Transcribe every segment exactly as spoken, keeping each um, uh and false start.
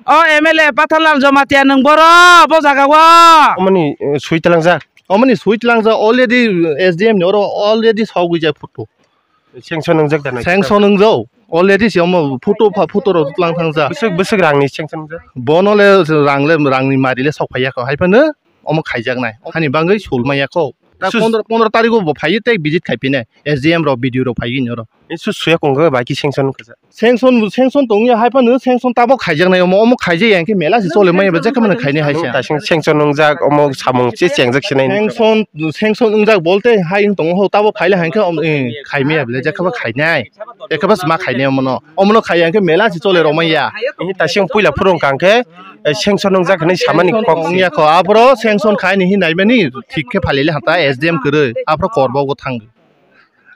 O M L A Pathanlal Jamatia nwng boro bo jaga o. Omoni, eh, sui tlangjak. Omoni sui tlangjak already, S D M ni oro already sogwi jai photo. Sanction wngjak da nai? Sanction wngjak. Already se omo photo pha-, photo rok tlang thangjak. Bwswk, bwswk rangni sanction wngjak? Bono le rang le, rangni mari le sok phaiya kho. Hai phano omo khaijaknai. Hani bagwi sul maya kho. Ta Sus- pondro, pondro tarikh o bo phaiwi tei visit khai phinai. S D M rok, B D O rok phaiwi noro. Isu suya kong khe bai ki sanction wngkha. Sanction, sanction tongya hai phano sanction tabok khaijaknai omo, omo khaijak ya khe mela se chole maya ba jekha mano khainai hai se. Ta sing sanction wngjak omo samung se chengjak sinai. Sanction, sanction wngjak bolte hai wng tongo ho tabok khaile hai khe om, eh, khaimaya bole jekha ba khainai. Ekha ba ma khainai omono. Omono khaiya khe mela se chole romaya. Eh, ta sing puila phurung kang khe, eh, sanction wngjak hinwi samani kok. Wngya kho aboro sanction khaini hin naimani thik khe phalile hata S D M kwrwi. Aboro korbogo thang.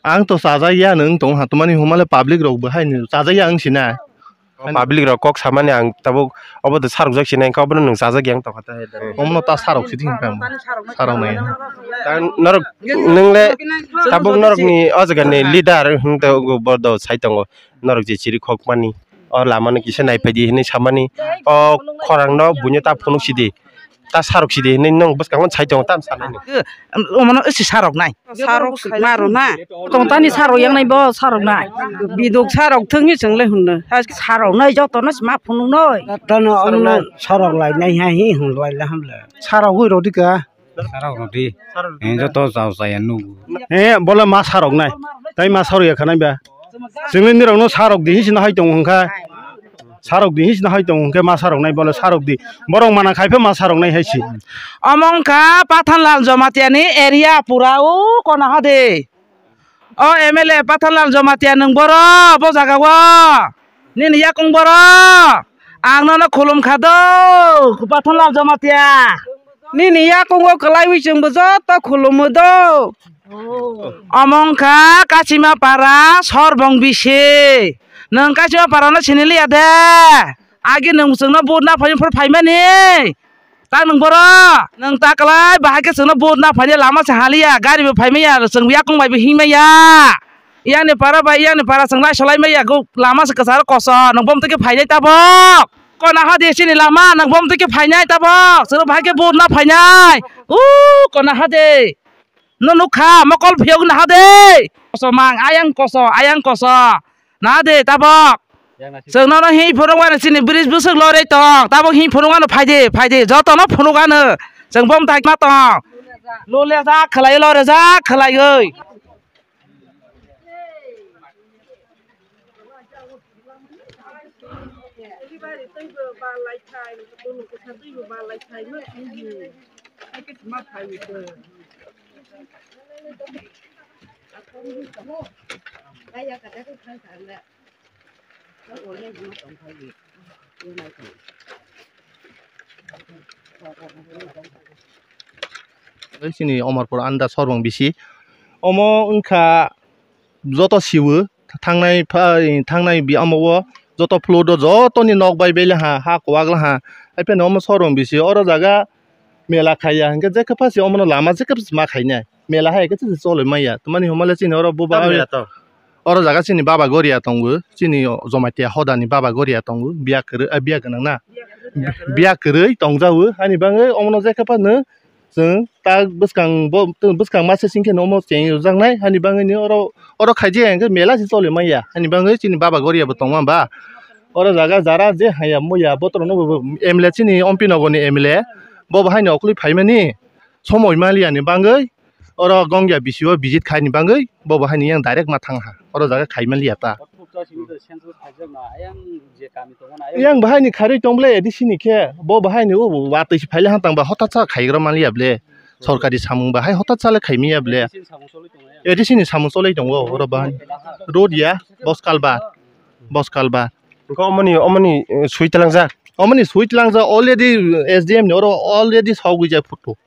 Ang to chajak ya nwng tong ha, tumani humale public rok bo hai ni chajak ya ang sina. O public rok kok samani ang tabuk obo to sarok jak sinai, kok bono nwng chajak ya ang tong ha ta. Omo no ta sarok sidi hinka mo. Sarok nai. Ta norok nwng le tabuk norok ni o jaga ni leader hwn to bo do sai tongo. Norok je chiri khok mani. O lama no kisa nai phaidi hinwi samani. O khorang no buino ta phunuk sidi. Ta sarok sidi hinwi nwng bwskango sai tongo, tam sanai. Omono isi sarok nai. Sarok maro na. Tong tani sarok yang nai bo sarok nai. Biduk sarok thwngwi chwng le hwnno. Sarok nai joto no ma phunuk noi. Tano omono sarok lai nai ha hi hwn lai la hamle. Sarok wi rodi ka. Sarok rodi. Eh, joto jao jaya nugo. Eh, bole ma sarok nai. Tai ma sarok ya khanai ba. Chwngli nirokno sarok di hinwi sino hai tongo hwnkha. Sarok di hinwi sino hai tongo hwnkhe ma sarok nai bole sarok di. Borok mana khai phe ma sarok nai hai si. Omo wngkha Pathanlal Jamatia ni area pura o kona ha de. O M L A Pathanlal Jamatia nwng boro bo jaga o. Nini yakung boro. Ang nono khulum kha do Pathanlal Jamatia. Nini yakungo kwlaiwi chwngbo joto khulumo do. Omo wngkha Kachima para Sorbong bisi. Nwng Kachima para no sini liya de. Agi nwng chwngno vote na phai phor phaimani. Ta nwng boro, nwng ta kwlai bahai khe chwngno vote na phaini lama se haliya, gari bo phaimaya, chwng yakung bai bo himaya. Yang ni para bai, yang ni para chwng lai solai maya, go lama se kwcharo koso, nwng bom twi khe phainai tabok. Kona hadi chini lama, nwng bom twi khe phainai tabok, chwng bahai khe vote na phainai. U kona hadi. No nukha, mokol phiyok na hadi. Koso mang, ayang koso, ayang koso. Na de tabok. Chwng nono hi phunuk ano chini bridge bwswk lorwi tong. Tabok hi phunuk ano phaidi, phaidi. Joto no phunuk ano. Chwng bom thai ma tong. Lole jak khlai, lore jak khlai oi. Chini Omorpur anda sorbong bisi. Omo wngkha joto siwo thangnai pha-, thangnai bi amo o joto flood o joto ni nok bai bele ha, ha kwak la ha. Hai phano omo sorbong bisi oro jaga mela khaiya hwnkhe jekhe pha se omo no lama jekhe pha se ma khainai. Mela hai khe chole maya. Tamani hwnba le chini oro buba. Tam mela to. Oro jaga chini Baba Goria tongo, chini Jamatia hodani Baba Goria tongo, biya kwrwi, ah, biya gwnang na? Biya kwrwi tongjago, hani bagwi omono jekhe phano chwng ta bwskang bo, bwskang masa singkhe no omo cheng rwjaknai, hani bagwi ni oro, oro khaijak ya hwnkhe mela se choli manya, hani bagwi chini Baba Goria bo tongma ba. Oro jaga jara je haya muya botorok no bo M L A chini Ompi Nogor ni M L A bo bo haino okolwi phaimani somoi maliya ni bagwi. Oro gongya bisi o visit khaini bagwi bo bo haini yang direct ma thang ha. Oro jaga khai man liya ta. Yang bahai ni kharwi tong ble A D C ni khe bo bahai ni o watwi se phaile hantang ba hothat sa khaigra man liya ble. Sorkari samung bahai hothat sa le khai miya ble. A D C ni samung cholai tongo oro bahai. Road ya bos kalbar. Bos kalbar. Engko omoni, omoni, eh, sui talangjak. Omoni sui talangjak already S D M ni oro already sogwi jai photo.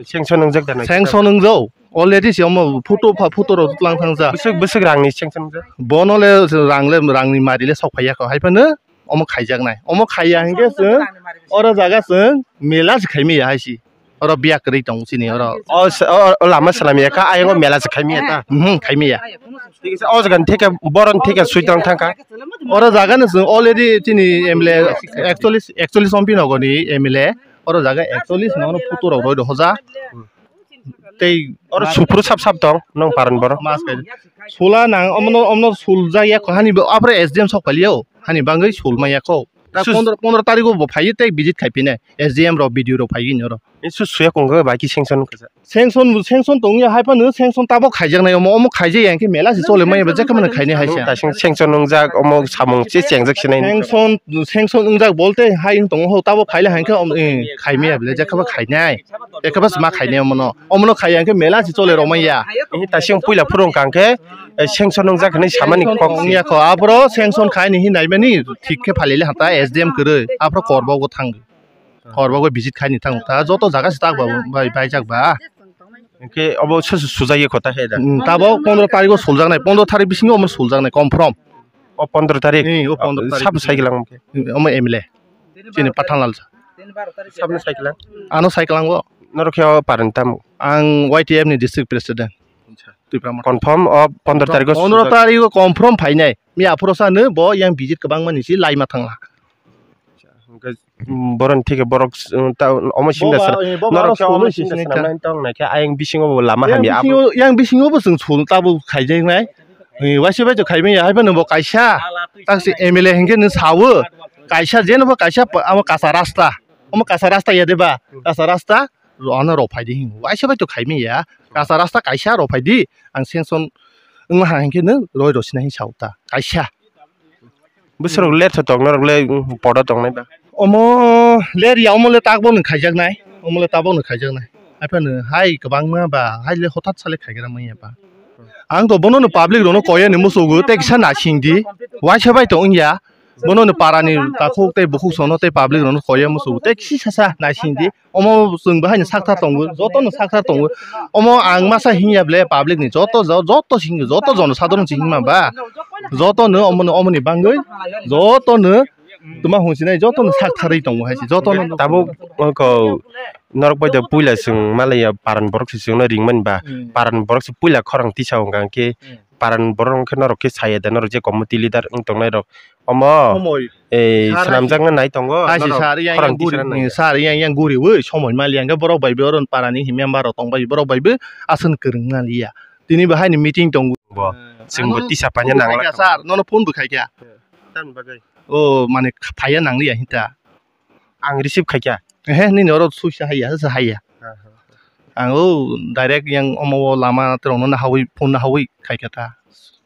Sanction wngjak da nai? Sanction wngjak. Already se omo photo pha-, photo rok tlang thang jak. Bwswk, bwswk rang ni sanction wngjak? Bono le rang le, rang ni mari le sok phaiya kho. Hai phano omo khaijak nai. Omo khaiya hingke chwng oro jaga chwng mela se khai maya hai se. Oro biya kwrwi tong chini oro. O s-, o, o lama swnam ya kha, ayang o mela se khai miya ta. Mhm, khai miya. Thik ase, o jaga ni theke, boron theke sui tong thang kha. Oro jaga no chwng already chini M L A ekchollish, ekchollish ompi nogo ni M L A. Oro jaga ekchollish no photo rok roi rw hoja. Tei oro suphuru sap sap tong, nong paran borok. Mas kai. Sula nang, omono, omono sul jak ya kho, hani bo, aphre S D M sok pali o, hani bangwi sul ma ya kho. Ta Sus- pondro, pondro tarikh o bo phai tei visit khai phinai, S D M rok, B D O rok phai gini oro. E su suya kong khe bai ki sanction khe sa. Sanction, sanction tong ya, hai phano sanction tabok khaijak nai, omo, omo khaijak ya, hwnkhe mela se chole manya, bo je khamani khainai hai se. Ta sing-, sanction nung jak, omo samung se chengjak sinai. Sanction, sanction wng jak bolte hai wng tongo, ho tabok khaile hai khe, om, eh, khai maya bole, je khama khainai. Ekhe bas ma khainai omono. Omono khaiya hwnkhe mela se chole romaiya. Ihi tasing puila phurung kang khe, eh, sanction wngjak hinwi samani kok. Wngya kho, aphro sanction khai ni hinwi naimani thik khe phalile hata S D M kwrwi. Aphro Korbao thango. Korbao visit khai ni thango. Ta joto jaga se tak ba bai, baijak ba. Hwnkhe obo su-, su-, sujak ye kho ta he da. Hmm, tabo pondro tarikh o suljaknai, pondro tarikh bisingo omo suljaknai confirm. O pondro tarikh? Eh, o pondro tarikh. Sabo cycle ang khe? Omo M L A. Chini Pathanlal sa. Sabno cycle ang? Ano cycle ang o. Norok khe o parani tamo? Ang Y T F ni district president. Acha. Tipra Motha. Confirm o pondro tarikh o pondro sujak. Tarikh o confirm phainai. Mi aphuru sa no bo yang visit kwbangma ni si laima thangla. Hwnkhe, mm, boroni theke borok, mm, ta, omo sinda sara. Norok khe omo sinda sara nai tong nai khe ayang bisingo bo lama hamya abo. Yang bisingo bo chwng sul tabuk khaijaknai. Eh, waisa bai to khaimanya, hai phano bo kaisa, tak se M L A hinkhe nw sawo, kaisa jeno bo kaisa pa-, amo kacha rasta, omo kacha rasta ya de ba, kacha rasta, ano rw phai di hino, waisa bai to khaimanya, kacha rasta kaisa rw phai di, ang sanction wngma ha hinkhe nw roi rw sina hin sao ta, kaisa. Bwswrok ler tho tong norok le podo tongnai ba. Omo ler ya, omo le tak bo nw khaijaknai, omo le tak bo nw khaijaknai. Hai phano hai kwbangma ba, hai le hothat sa le khaigra manya ba. Ang to bono no public rok no koi ani musugo, tei kisa naising di. Waisa bai to wngya. Bono no para ni takhuk tei bukhuk sono tei public rok no koi ani musugo, tei kisa sa naising di. Omo chwng bahai ni sakthar tongo, joto no sakthar tongo. Omo ang masa hinya ble public ni joto, jo-, joto sing, joto jono sadharon sing ma ba. Joto no omo no, omo ni bangwi joto no tuma hwnsinai joto no sak tharwi tongo hai se, joto no. Tabuk wngkha norok bai da puila chwng malaiya paran borok se chwngno ringmani ba, hmm, paran borok se puila khorang tisa wngkha hwnkhe, hmm, paran borok wngkhe norok khe saya da, norok je committee leader wng tongnai rok omo, somoi, eh, sar swnamjakna nai tongo, hai se norok sar yang khorang yang tisa guri, nai. Sar yang yang guriwi somoi maliya hwnkhe borok bai bo oro parani member rok tongbai borok bai bo aswk kwrwng maliya, tini bo haini meeting tongo. Bo, hmm, chwng bo ano tisa paina phone nangla khaikha, sir, nono phone bo khaikha. Tamni bagwi? O, mane, phaiya nangliya hinta. Ang receive khaikha. Ehe, nini oro suisa haiya, suisa haiya. Aha. Ang o direct yang omo o lama terong no nahawi, phone nahawi khaikha ta.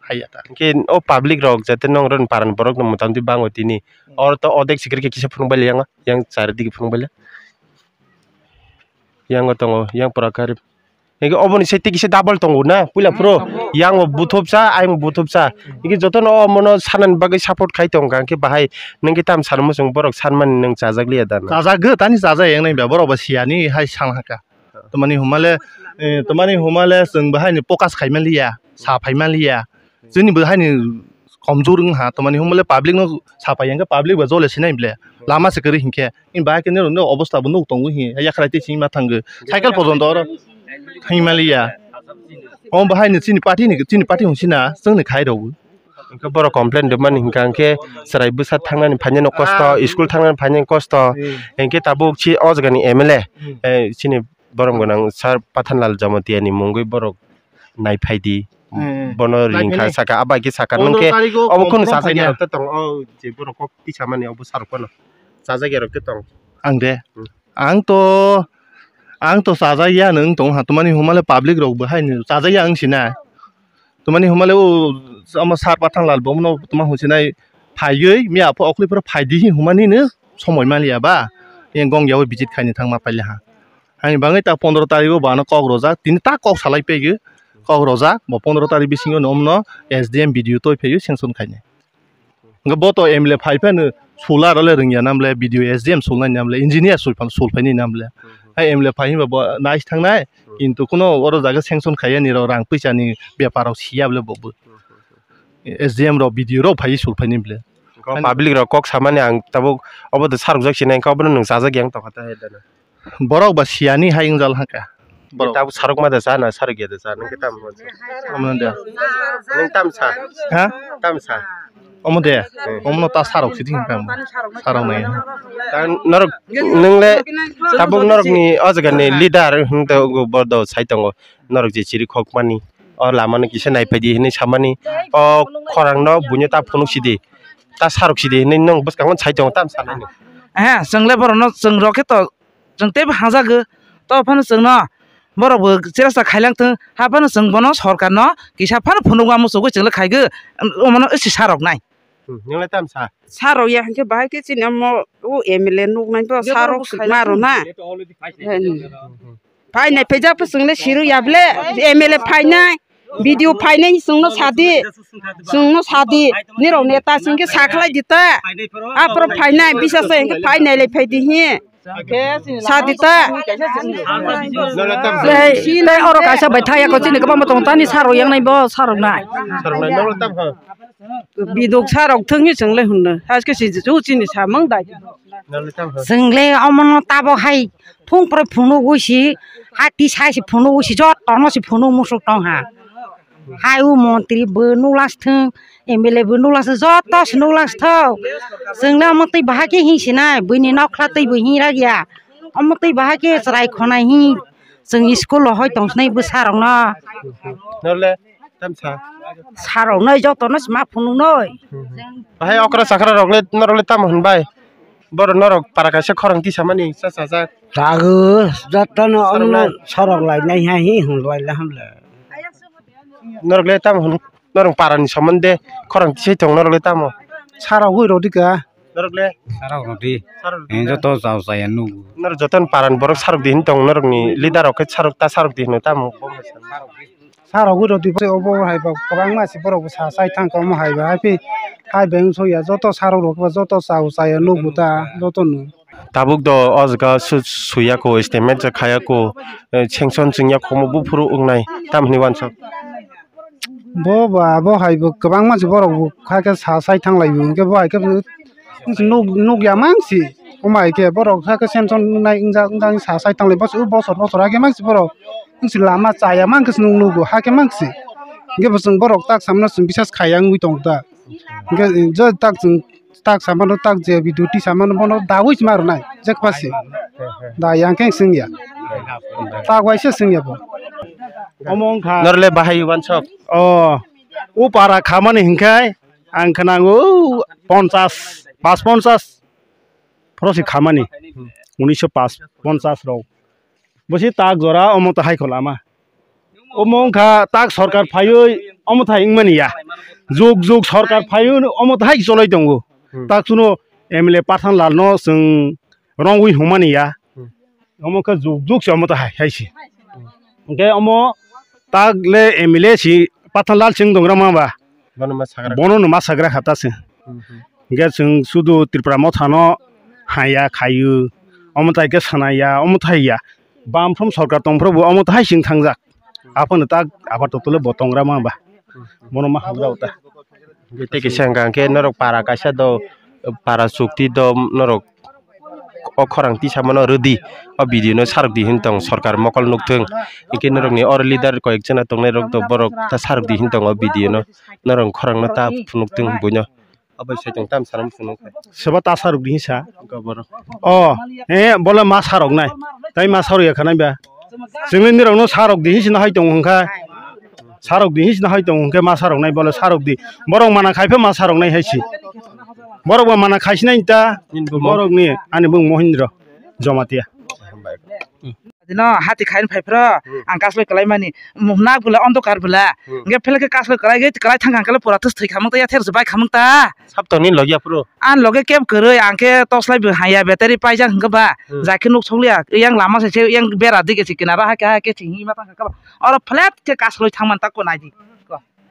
Haiya ta. Hwnkhe o public rok jate nong ron paran borok no motamti bango tini. Hmm. Oro to odek sikir khe kisa phunuk bailai yang, yang chari digi phunuk bailai. Yang o tongo, yang pura karib. Hingke oboni side tei kisa double tongo na, puila phuru. Yang bo buthupsa, ayang bo buthupsa. Hingke jotono o mono sanani bagwi support khai tongkha, hingke bahai nungke tam sanmo chwng borok sanmani nung chajak liya da na? Chajak gw, tani chajak yang nai ba, borok ba siyani hai sang haka. Tamani humale, eh, tamani humale chwng bahai ni focus khai man liya, sa phai man liya. Chini bo haini komjor wng ha, tamani humale public no sapai hwnkhe public ba jole sinai ble. Lama se kwrwi hinkhe, in bahai khe nini obostha bo nuk tongo hi, yakrai tei simi ma thango. Cycle pojonto oro thangmaliya. Omo bahai ni chini party ni, chini party hwn sina, chwngni khai rw. Hwnkhe borok complain rwmani hwnkha hwnkhe chwrai bwsa thangnani phainani kosto, school thangnani phainani kosto. Hwnkhe tabuk si o jagani M L A, eh, chini borom gwnang sir Pathanlal Jamatia ni mungwi borok naiphai di. Hmm. Bono ringkha saka, abo hai khe saka, nung khe obo kheno sajakya rok tong, o je borok kok tisa mani obo sir phano sajakya rok tong. Ang de? Hmm. Ang to, ang to chajakya nung tong ha, tamani humale public rok bo hai ni chajakya ang sina. Tamani humale o, omo sir Pathanlal bo no tama hwnsinai phaiwi miya pho okhli phoro phai di hi humani no somoi maliya ba. Yang gong yawi visit khaini thangma paile ha. Ani bangwi ta pondro tarikh o bo ano kok rojak, tini ta kok salai pegwi kok rojak, bo pondro tarikh bisingo no omno S D M B D O toi phaiwi sanction khainai. Hwnkhe bo to M L A phai phano sul aro le rwngya nam le, B D O S D M sul nai nam le, engineer sul phano sul phainai nam le. Hai M L A phai hwnba bo nice thangnai, kintu kuno oro jaga sanction khaiya ni rok rang puisa ni bepar rok siya bole bo bo. S D M rok B D O rok phai sul phainai bole. Public rok kok samani ang tabuk obo to sarok jak sinai, obo no nwng chajak yang tongkha ta hai da na. Borok ba siyani hai wngjal hangka. Borok. Tabuk sarok ma da sa na sarok ya da sa nang tam. Omo de. Nang tam sa. Ha? Tam sa. Omo de. Omo no ta sarok si thing kam. Sarok nai. Tang norok nang le tabuk norok ni o jaga ni leader hung ta bordo sai tongo. Norok je chiri khok mani. O lama no kisa nai phaidi hinui samani. O khorang no buino ta phunuk sidi. Ta sarok sidi hinui nwng bwskango sai tongo tam sanani. He, chwng le borok no chwng rok khe to chwng teibo hajagw. To phano chwng no borok bo cherasa khailang thung. Ha phano chwng bono sorkar no kisa phano phunukma muchugwi chwng le khaigw. Omo no isi sarok nai. Hmm, nwng le tam sa? Sarok ya hwnkhe bahai khe chini omo o M L A nuknai bo sarok sukma rw na. Phainai phaijak pho chwng le sirw ya ble, M L A phainai, B D O phainai chwng no sadi, chwng no sadi, nirok neta chwng khe sakhlai di ta, aphuru phainai, bisa se hwnkhe phainai le phai di hi, sadi ta. Tei, tei oro kaisa bai thaya ko chini kwbangma tongo, tani sarok yang nai bo sarok nai. Sarok nai, nang tam ha. Bidok sarok thung hi chwng le hwnno. Haske si chu chini samung dai. Chwng le omono tabok hai thung pore phunuk ui si, hati sai si phunuk ui si, jotono si phunuk musuk tong ha. Hai o montri bo nuklas thung, M L A bo nuklas thung, joto si nuklas thung. Chwng le omo twi bahai khe hing sinai, buini nokla twi bo hing rak ya. Omo twi bahai khe chwrai khonai hing. Chwng school o hoi tong sinai bwsa rok no. Nole. Tamsa. Sarok noi joto no sima phunuk noi. Bahai okra chakra rok le norok le tamo hwn bai? Borok norok para kaisa khorang tisamani cha chajak. Tago joto no sarok omno nai. Sarok lai nai ha hi hwn lai la hamle. Norok le tamo hwn norok para ni somonde khorang tisai tong norok le tamo. Sarok ui rodi ka. Norok le? Sarok rodi. Sarok rodi. Eh, joto chao chaya nugo. Norok joto ni para ni borok sarok di hin tong norok ni leader rok khe sarok ta sarok di hino tamo. Sarok ui rodi obo hai ba kwbangma se borok bo sa sai thang kha omo hai ba hai phi hai beng so ya joto sarok rok ba joto chao chaya nugo ta joto no. Tabuk do o jaga su-, suya ko statement kha ya ko, eh, sanction chwng ya khomo buphuru wngnai tam hwnwi uansuk. Bo ba bo hai bo kwbangma se borok bo kha khe sa sai thang lai bo hwnkhe bo hai khe bo nuk nuk ya mang si omo hai khe borok kha khe sanction nai wngjak wngjak sa sai thang lai bosor bosor hai khe mang si borok wng si lama cha ya mang khe se nuk nugo ha khe mang si hwnkhe bo chwng borok tak samano chwng bisas khai ya wngwi tong ta hwnkhe je tak chwng tak samano tak je bi duty samano bono dawi se ma rwnai jek pasi da yang khe swng ya tak waisa swng ya bo. Omo wngkha. Norle bahai uansuk. O, o para khamani hinkhai ang khnango ponchas, pas ponchas phorosi khamani, unisho pas ponchas rok. Bosi tak jora omo to hai kholama. Omo wngkha tak sorkar phaiwi omo thai wngmani ya. Jug jug sorkar phaiwi omo thai choloi tongo. Hmm. Tak chuno M L A Pathan Lal no chwng rongwi hwnmani ya. Hmm. Omo khe jug jug se omo thai hai se. Hmm. Hwnkhe omo tak le M L A si Pathan Lal chwng dongra ma ba. Bono ma sagra. Bono no ma sagra kha ta se. Hmm, hmm. Hwnkhe chwng sudu Tripura motha no haya khayu. Omo thai khe sanaya, omo thai ya. Bam from sorkar tong phuru bo omo thai sing thangjak. Aphano tak abar totole bo tongra ma ba. Bono ma hamjao ta. Tei kisa hwnkha hwnkhe norok para kaisa do para chukti do norok o khorang tisamano rwdi o video no sarokdi hin tong sorkar mokol nukthung. Hwnkhe norokni oro leader koyek jona tongnai rok do borok ta sarokdi hin tong o video no norok khorang no ta phunukthung buino. Abai sai tong tam saram phunuk. Seba ta sarok di sa. Gobor. O, eh, bole ma sarok nai. Tai ma sarok ya khanai ba. Chwngni nirok no sarok di hisna hai tong hwnkha. Sarok di hisna hai tong hwnkhe ma sarok nai bole sarok di. Borok mana khai phe ma sarok nai hai si. Borok ba mana khai sinai ta. Borok ni ani bung Mohindro Jomatia. Dino hati khaina phai phro, hmm, ang kasloi kwlai mani, nak bwla ondokar bwla, hmm, hwnkhe phela khe kasloi kwlai ge kwlai thang kha hwnkhe pura thwk thwi khamung ta ya ther bai khamung ta. Sab tongni logya phro. Ang loge keb kwrwi, ang khe toslai bo haya battery paijak hwnkhe ba, hmm, jai khe nuk sokliya, yang lama se yang bera dige se kinaro hai khe hai khe se hima tang kha ba. Oro flat khe kasloi thang man ta ko nai di.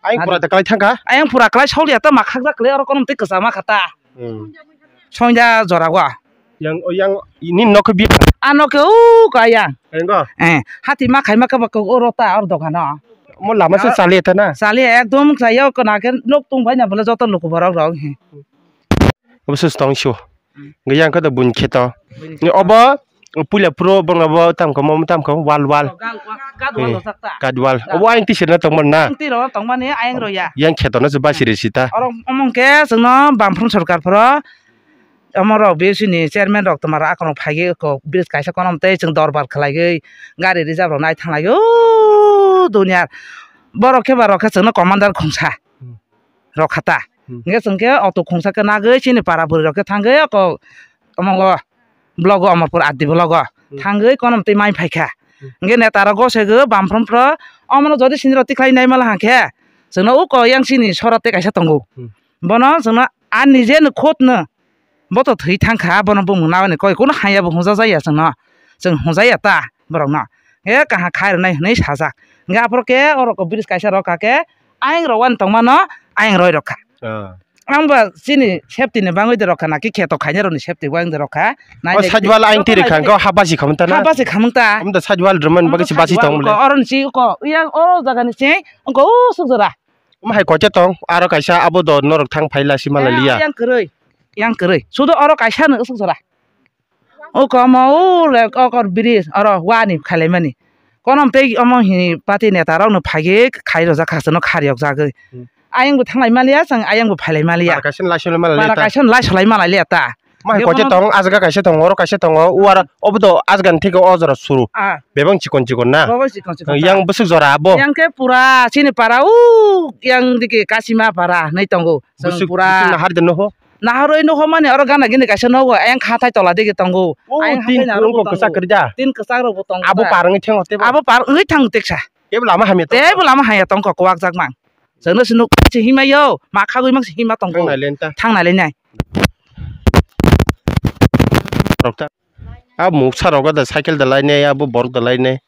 Ayang pura de kwlai thang kha? Ayang pura kwlai sokliya ta ma khakjak kwlai oro kono tei kwchama kha ta. Hmm. Soinja jora wa. Yang, oh, yang ini nok bi. Ano ke u ka yang. Engo. Eh, hati ma khai ma ka ba ko oro ta or dogano. Mo lama se chali ta na. Chali ekdom chai yo ko na ke nok tung bai na bole joto lok borok rok he. Obo se tong sio. Ge yang ka da bun kheto. Ni obo O puila phuro bongno bo tamkha mo tamkha wal wal. Oh, gal-, gal-, gadwal Eh, rojak ta. Gadwal. Gal. Obo ayang tisirna tongmani na? Ayang tiro tongmani ayang roya. Yang khetona se basiri sita. Oro omong khe chwngno Bamphrum Sarkar phoro omo rok B C ni chairman rok twma rok akhorok phaiwi kok bridge kaisa konom tei chwng dorbar khwlaiwi gari reserve rok nai thanglaiwi o duniya. Borok khe ba rok khe chwngno commander khungsa. Hmm. Rok kha ta. Hmm. Hingke chwng khe auto khungsa khe nagwi chini para bwrwi rok khe thangwi oko omongo blogo Amarpur R D blogo Hmm. thangwi konom twi mai phai kha. Hmm. Hingke neta rok gosego Bamphrum phro omono jodi sini rok tikhlai nai mala hang khe chwngno uko yang chini sora tei kaisa tongo. Hmm. Bono chwngno ani je no khot no Bo to thwi thang kha, bono bumung nabani koi kunu haya bo hwnjak ya chwngno, chwng hwnjak ya ta borokno, he kaham khai rwnai hwnwi sajak. Hwnkhe aphuru khe oro bridge kaisa rok kha khe ayang rok wani tongmano ayang roi rok kha. Ah. Ang ba chini safety ni bangwi de rok kha, naki kheto khainai rokni safety wng de rok kha. O side wal ayang tiri kha, khe ha basi khamung ta na? Ha basi khamung ta. Amda side wal rwmani bagwi si basi tong bole. Oro ni si ko, yang oro jaga ni si ko, o suk jora. Omo hai koita tong, aro kaisa abo do norok thang phai la si mala liya. Yang kwrwi, yang kwrwi. Sudo oro kaisa no aswk jora. O komo o le kokor bridge oro wani khailaimani. Konom tei omo hini party neta rok no phaiwi khai rojak kha, chwngno khari yok jagwi. Hmm. Ayang bo thanglai maliya, chwng ayang bo phailai maliya. Para kaisa no lai solai maliya ta. Para kaisa no lai solai maliya ta. Mai koche tong, ajga kaisa tongo, oro kaisa tongo, uar obo do ajga ni theke o jora suru. Ah. Bebang chikon chikon na. Bebang chikon chikon ta. Yang bwswk jora abo. Yang khe pura chini para u yang dike Kasima para hinwi tongo. Chwng bwswk, pura bwswk nahar de noho. Naharwi noho mani oro gana gini kaisa nogo, ayang hathai tola digi tongo. O, ayang tin hathai kwrwng narwgo kwchak tongo. Kwrwi da. Tin kwchak rokbo tongo. Abo da. Par wngwi thango tebo. Abo par wngwi thang teksa. Tebo lama hamya to. Tebo lama hamya tongkha kwak jak mang. Chwngno se nuk se himai yo, ma khagwi mang se hima tong kho. Thangnai lenta. Thangnai lenai. Rok ta. A muksa rok da cycle da lainai, abo borok da lainai.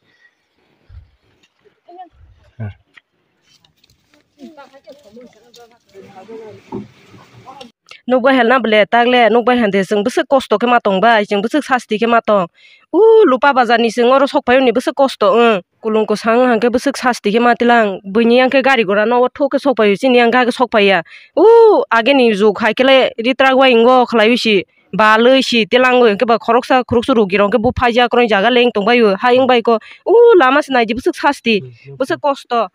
Nukbai halna bwle, takle nukbai hande, chwng bwswk kosto khe ma tong bai, chwng bwswk sasti khe ma tong. U lupa bazar ni chwng oro sok phai oni bwswk kosto wng. Kulung kwsang hwnkhe bwswk sasti khe ma tilang, buini yang khe gari gora no o thok khe sok phai o, chini yang khe sok phai ya. U ageni jug hai khe le ritrak bai wngo khlai wi si, balwi si tilang wi hwnkhe ba khoroksa khoroksa rugi rok hwnkhe buphai jak roi jaga leng tong bai o, hai wng bai kho. U lama se nai di bwswk sasti, bwswk kosto.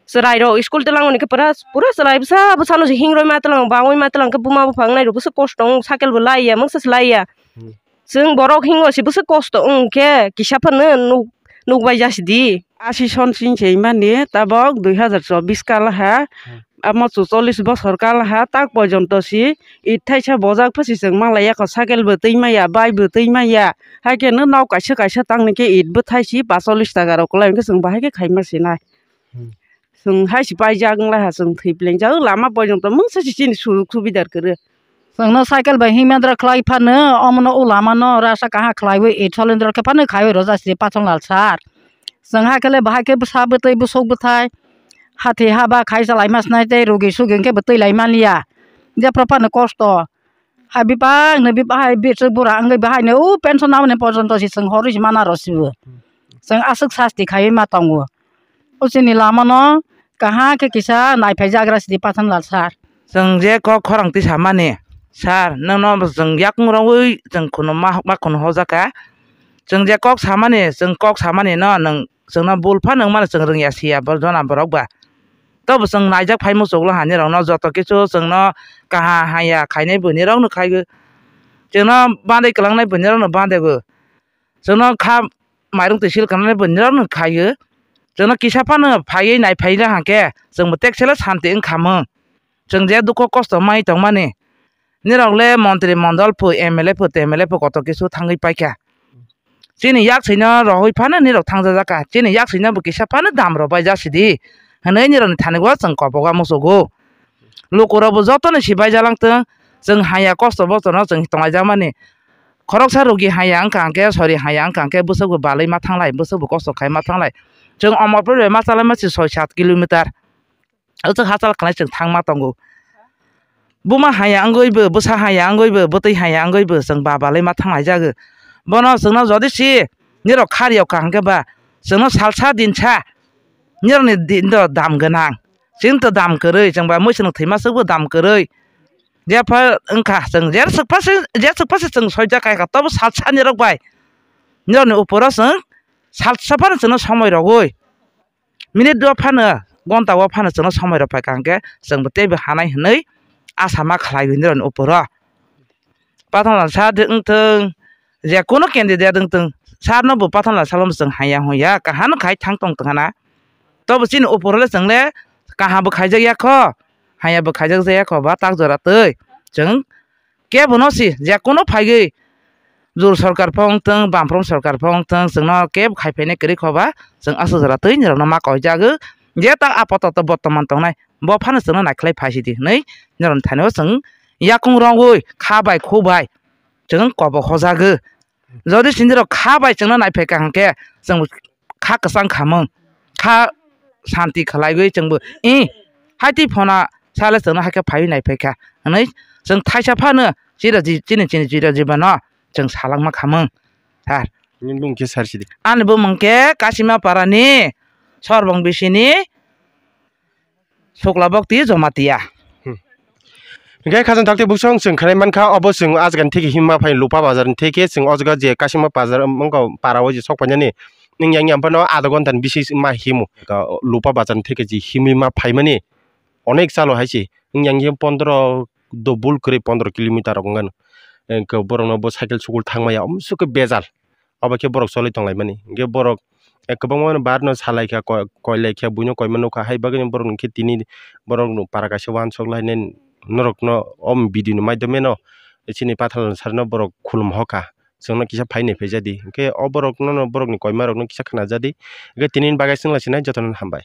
Chwrai rok school tilang wi hwnkhe pura, pura chwrai bwsa bwsa no se hing roi ma tilang, bangwi ma tilang khe buma bupha wngnai rok bwswk kosto wng, cycle bo lai ya, mungsa se lai ya. Chwng borok hingo se bwswk kosto wng khe kisa phano nuk, nukbai jasi di. Asi son sing se mani tabok dui hazar chobbish kal ha, amo chuchollish bosor kal ha, tak porjonto si it thaisa bojak pha si chwng malai ya kho, cycle bo twi maya, bike bo twi maya, hai khe no nok kaisa kaisa tang ni khe it bo thai si pasollish taka rok kwlai hwnkhe chwng bahai khe khaima sinai. Chwng hai se paijak wng lai ha, chwng thwi pleng jak, lama porjonto mungsa se chini sujuk subidar kwrwi. Chwngno cycle bai himyadra khlai phano, omono o lama no rasa kaha khlaiwi, it solendra khe phano khaiwi rwjak se Pathonglal sir. Chwng hai khe le bahai khe bwsa bwtwi bwswk bwthai, hathi haba khai chalai ma swnai tei rugi sugi hwnkhe bo twi lai man liya. Jephru phano kosto. Hai bebak no bebak hai bwswk bura wngwi bahai no o pension naboni porjonto se chwng horwi se mana rw sibo. Chwng aswk sasti khaiwi ma tongo. O chini lama no kaham khe kisa nai phaijagra sidi Pathonglal sir. Chwng je kok khorang twi samani, sir, nwngno chwng yakung rogwi chwng khunu ma, ma khunu hojaka. Chwng je kok samani, chwng kok samani no nwng chwngno bul phano wngmano chwng rwngya siya bo jona borok ba. Tobo chwng naijak phai muchunglo hani rokno joto kisu chwngno kaha haya khainai buini rokno khaiwi. Chwngno bandai kwlangnai buini rokno bandaigo. Chwngno kha mairung twi sil kanani bo nirok no khaio. Chwngno kisa phano phaiwi nai phai rw hwnkhe chwngbo tekselo santi wngkha mung. Chwng je dukho kosto mai tongmani. Nirok le montri mondol phu, M L A phu, T M L A phu koto kisu thangwi paikha. Chini yak sino rohoi phano nirok thangjajak kha. Chini yak sino bo kisa phano dam rw bai jasidi. Hwnwi nirokni thani o chwng kobogo muchugo. Lukurokbo jotono sibai jalang tong, chwng haya kosto bostono chwng tonglaijak mani. Khoroksa rugi haya wngkha hwnkhe, sori haya wngkha hwnkhe, bwswkbo balwi ma thanglai, bwswkbo kosto khai ma thanglai. Chwng Omorpur bai ma chalai masi soi sat kilometer. Aswk hachal khlai chwng thangma tongo. Buma haya wngwibo, bwsa haya wngwibo, bwtwi haya wngwibo chwng ba balwi ma thanglaijago. Bono chwngno jodi si nirok khar yok kha hwnkhe ba, chwngno salsa dinsa nirokni din do dam gwnang. Chwng to dam kwrwi, chwng ba mui chwng thwima swkbo dam kwrwi. Jepha wngkha chwng, je swkpha se, je swkpha se chwng soijak kha, tobo salsa nirok bai. Norokni uporo chwng salsa phano chwngno somoi rogwi, minute dua phano, gonta o phano chwngno somoi rok phaikha hwnkhe chwngbo teibo hanai hwnwi asa ma khlaiwi norokni uporo. Pathanlal sir de wngthung, je kuno candidate wngthung, sir no bo Pathanlal salo chwng haya hoya kaham khai thang tong tongkhana. Tobo chini uporo le chwng le kaham bo khaijak ya kho, haya bo khaijak ya kho ba tak jora twi. Chwng kebo no si je kuno phaigwi jur sarkar pho wngthung, bamfront sarkar pho wngthung, chwngno kebo khai phainai kwrwi kho ba chwng aswk jora twi nirok no ma koi jago. Je tak apato to bortoman tongnai bo phano chwngno naikhlai phai sidi hwnwi norokni thani o chwng yakung rogwi kha bai khu bai chwng kobok hojago. Jodi sindirok kha bai chwngno naiphaikha hwnkhe chwng kha kwchang khamung, kha santi khlaiwi chwngbo, "Ih, haitwi phona sale chwngno haikhe phaiwi naiphaikha," hwnwi chwng thaisa phano chiraji, chini, chini chiraji bano chwng salangma khamung, sir. Nini bumung khe sir sidi. Ani bumung khe Kasima Parani Sorbong bisini Sukla Bokti Jomatia. Hmm. Hingke khajang takti buksong chwng khnai mankha, obo chwng ajgani theke himma phai Lupa bazar ni theke chwng o jaga je Kasima bazar wngkha para o je sok painani. Nung yang yang phano adha ghonta ni bisi ma himo. Lupa bazar ni theke je himwi ma phaimani onek chalo hai se. Nung yang yang pondro dobul kwrwi pondro kilometer rok wngkha. Hingke borok no bo cycle sukul thang maya, omo sukhe bejal. Obo khe borok cholwi tonglaimani. Hingke borok, eh, kwbangma bar no salaikha, ko-, koilaikha, buino koima nukha, hai bagwino borok hwnkhe tini borok no para kaisa uansuk lainai norokno o video ni maidhyameno chini Pathanlal sir no borok khulum hokha, chwngno kisa phai nai phaijadi. Hingke o borokno, borokni koimarokno kisa khnajadi. Hingke tini bagwi chwngno sinai jotono hambai.